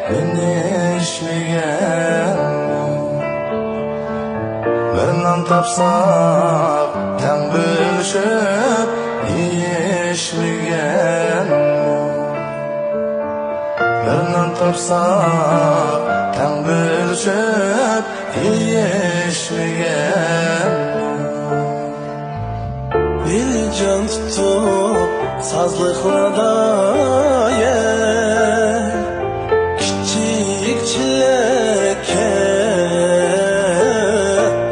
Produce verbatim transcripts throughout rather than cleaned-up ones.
ئۈنۈشمىگەنمۇ؟ بىر نان تاپساق، تەڭ بۆلۈشۈپ يېيىشمىگەنمۇ؟ بىر نان تاپساق، تەڭ بۆلۈشۈپ يېيىشمىگەنمۇ؟ بېلىجان تۇتۇپ سازلىقلاردا، يەي، كىچىك چېلەككە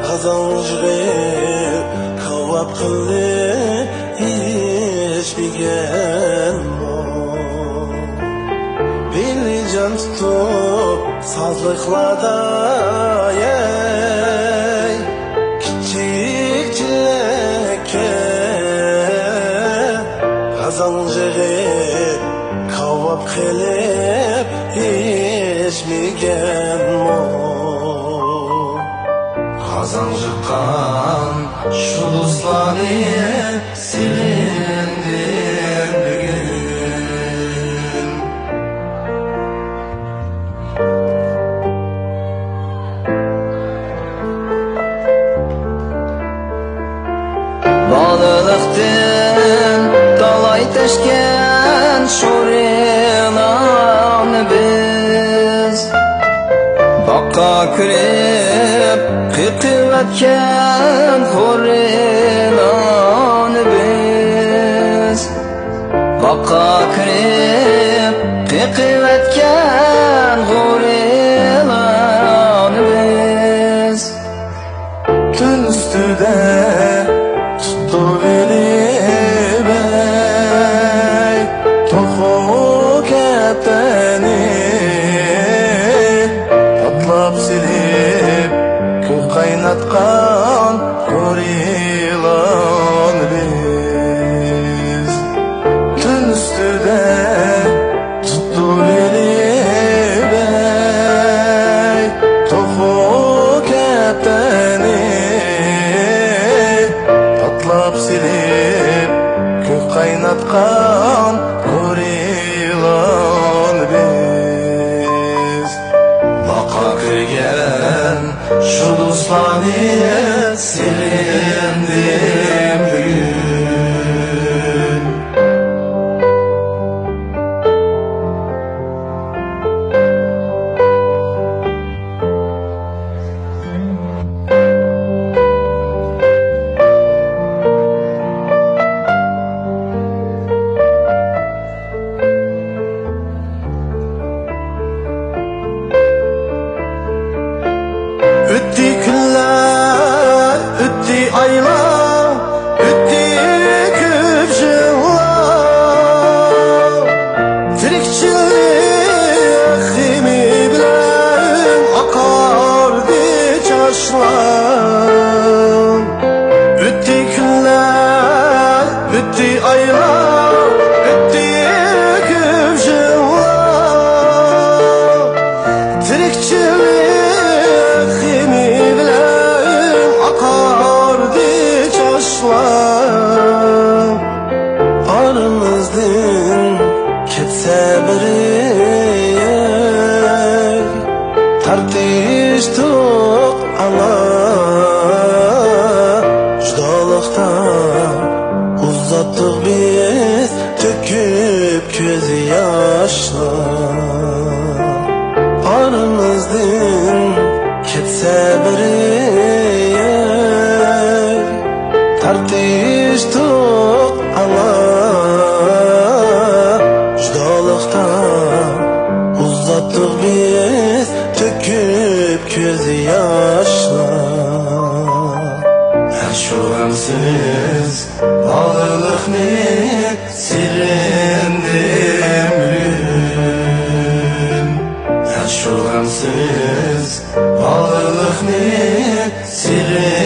غازاڭ يىغىپ كاۋاپ قىلىپ يېيىشمىگەنمۇ؟ بېلىجان تۇتۇپ سازلىقلاردا، يەي، كىچىك چېلەككە غازاڭ يىغىپ كاۋاپ قىلىپ يېيىشمىگەنمۇ؟ غازاڭ يىغقان شۇ دوستلارنى سېغىندىم بۈگۈن. بالىلىقتىن تالاي تەشكەن شورىلارنى بىز، باغقا كىرىپ قېقىۋەتكەن خورىلارنى بىز، باغقا كىرىپ قېقىۋەتكەن خورىلارنى بىز. تۈن ئۈستىدە تۇتۇۋېلىپ، ئەي، توخۇ كەپتەرنى، پاتلاپ سېلىپ كۆك قايناتقان خورىلارنى بىز. تۈن ئۈستىدە تۇتۇۋېلىپ، ئەي، توخۇ كەپتەرنى، پاتلاپ سېلىپ كۆك قايناتقان خورىلارنى بىز. باغقا كىرگەن شۇ دوستلارنى سېغىندىم بۈگۈن. ئۆتتى كۈنلەر، ئۆتتى ئايلار، ئۆتتى كۆپ يىللار. تىرىكچىلىك خېمى بىلەن ئاقاردى چاچلار. ئۆتتى كۈنلەر، ئۆتتى ئايلار، ئۆتتى كۆپ يىللار. تىرىكچىلىك خېمى بىلەن ئاقاردى چاچلار. ئارىمىزدىن كەتسە بىرى، تارتىشتۇق ئاڭا. جۇدالىقتا ئۇزاتتۇق بىز تۆكۈپ كۆز ياشلار. ئارىمىزدىن كەتسە بىرى، تارتىشتۇق ئاڭا. جۇدالىقتا ئۇزاتتۇق بىز تۆكۈپ كۆز ياشلار. ھە، شۇ غەمسىز بالىلىقنى سېغىندىم بۈگۈن. ھە، شۇ غەمسىز بالىلىقنى سېغىندىم